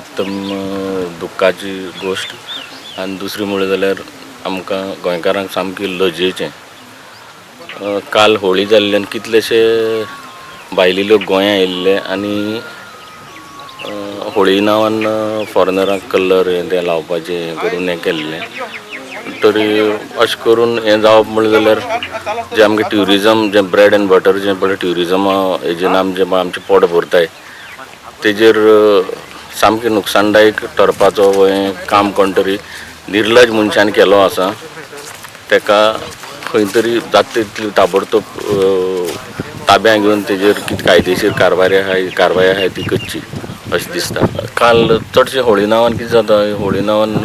अत्यंत दुख्खाची गोश्ट आनी दुसरी म्हणलें जाल्यार आमकां गोंयकारांक सामकी लजेचें. काल होळी जाल्ल्यान कितलेशे भायले लोक गोंया आयिल्ले आनी होळी नांवान फॉरेनरांक कलर हें तें लावपाचें हें करून हें केल्लें. तरी अशें करून हें जावप म्हणलें जाल्यार जें आमगें ट्युरिजम जें ब्रेड एंड बटर जें पळय ट्युरिजम हेजेन आमचें आमचें पोट भरताय तेजेर सामकें नुकसाणदायक ठरपाचो हें काम कोण तरी निर्लज मनशान केलो आसा. तेका खंय तरी जाता तितली ताबडतोब ताब्यां घेवन तेजेर कितें कायदेशीर कारवाय आहाय ती करची अशें दिसता. काल चडशें होळी नांवान कितें जाता, होळी नांवान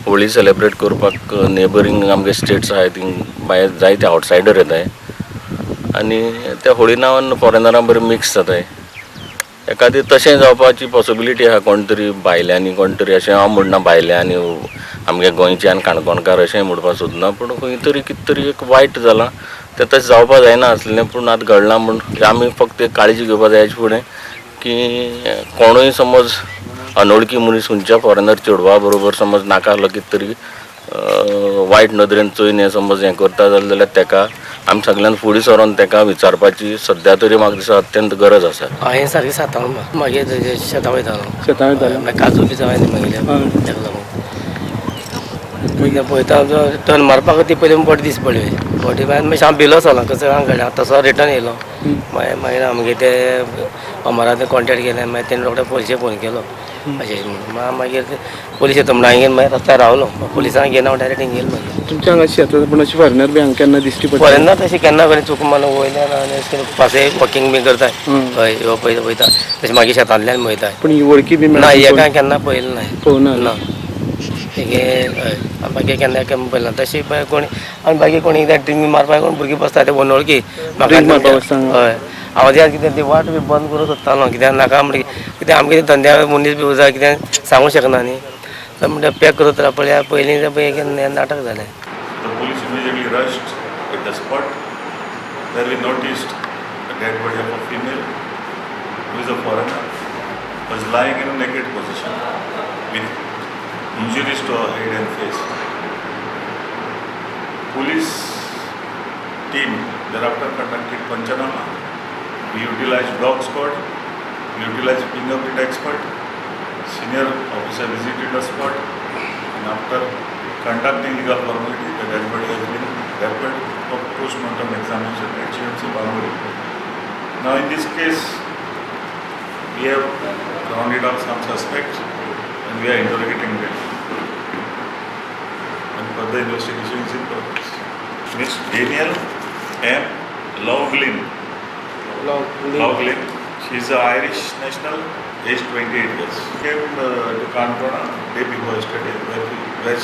होळी सेलेब्रेट करपाक नेबरींग आमगे स्टेट्स आहाय थिंग भायर जायते आवटसायडर येताय आनी त्या होळी नांवान फॉरेनरां बरें मिक्स जाताय. एकादी तशें जावपाची पॉसिबिलिटी आहा. कोण तरी भायल्यांनी कोण तरी अशें हांव म्हणना भायल्यांनी आमगे गोंयचे आनी काणकोणकार अशें म्हणपाक सोदना, पूण खंय तरी कितें तरी एक वायट जालां तें तशें जावपाक जायना आसलें, पूण आतां घडलां म्हूण आमी फक्त एक काळजी घेवपाक जाय फुडें की कोणूय समज अनोळखी मनीस खंयच्या फॉरेनर चेडवा बरोबर समज नाका आसलो कितें तरी वायट नदरेन चोयन हें समज हें करता जाल्यार तेका आमी सगळ्यान फुडें सरोन तेका विचारपाची सद्या तरी म्हाका दिसता अत्यंत गरज आसा. हांवें सारकें सातांक मागीर शेतां वयतालो, शेतां वयतालो, मागीर काजू बी जाय न्ही मागीर तेका लागून मागीर पळयता टर्न मारपाक ती पयलीं बॉडी दिस पडली. बॉडी मागीर हांव भिलो चलो कसो हांव घडया तसो रिटर्न येयलो. मागीर मागीर आमगे ते अमरा ते कॉन्टेक्ट केले, मागीर तेणी रोखडे पोलिसे फोन केलो अशें म्हणून. मागीर पोलीस येता म्हणून हांवें मागीर रस्त्यार रावलो, पोलिसांक घेवन हांव डायरेक्ट हिंग येयलो. मागीर तुमच्या हांगा शेतां पूण अशें फॉरेनर बी हांगा केन्ना दिश्टी पडटा? फॉरेनर तशें केन्ना कडेन चूक मारून वयल्यान आनी अशें पासय वॉकिंग बी करताय, हय येवप वयता तशें मागीर शेतांतल्यान वयताय. पूण ही वळखी बी ना हेका केन्ना पळयलें ना, पळोवना ना हेगे हय बाकी केन्ना केन्ना पळयलें तशी कोण. आनी बाकी कोणी कितें ड्रिंक मारपाक कोण भुरगीं बसता ते अनवळखी म्हाका हय. हांव ते कितें ती वाट बी बंद करूंक सोदतालो कित्याक नाका म्हणटा कित्याक आमगे धंद्या मनीस बी जाय कितें सांगूंक शकना न्ही, तर म्हणटा पॅक करत राव पळया पयलीं पळय नाटक जालें. The police immediately rushed at the spot where we noticed a dead body of a female who is a foreigner was lying in a naked position with injuries to her head and face. Police team thereafter conducted panchanama. We utilized dog squad, we utilized fingerprint expert, senior officer visited the spot, and after conducting legal formality, the dead body has been referred for post-mortem examination at GMC Bamburi. Now in this case, we have rounded up some suspects and we are interrogating them. And further investigation is in progress. Miss Danielle M. Loughlin. Loughlin. She is an Irish national, aged 28 years. She came to Canacona day before yesterday, where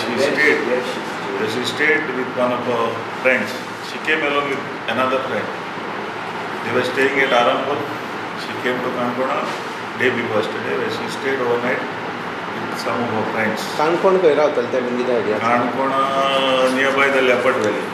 she stayed with one of her friends. She came along with another friend. They were staying at Arambol. She came to Canacona day before yesterday, where she stayed overnight with some of her friends. Canacona खंय रावताले ते बीन कितें idea? Canacona nearby the Leopard Valley.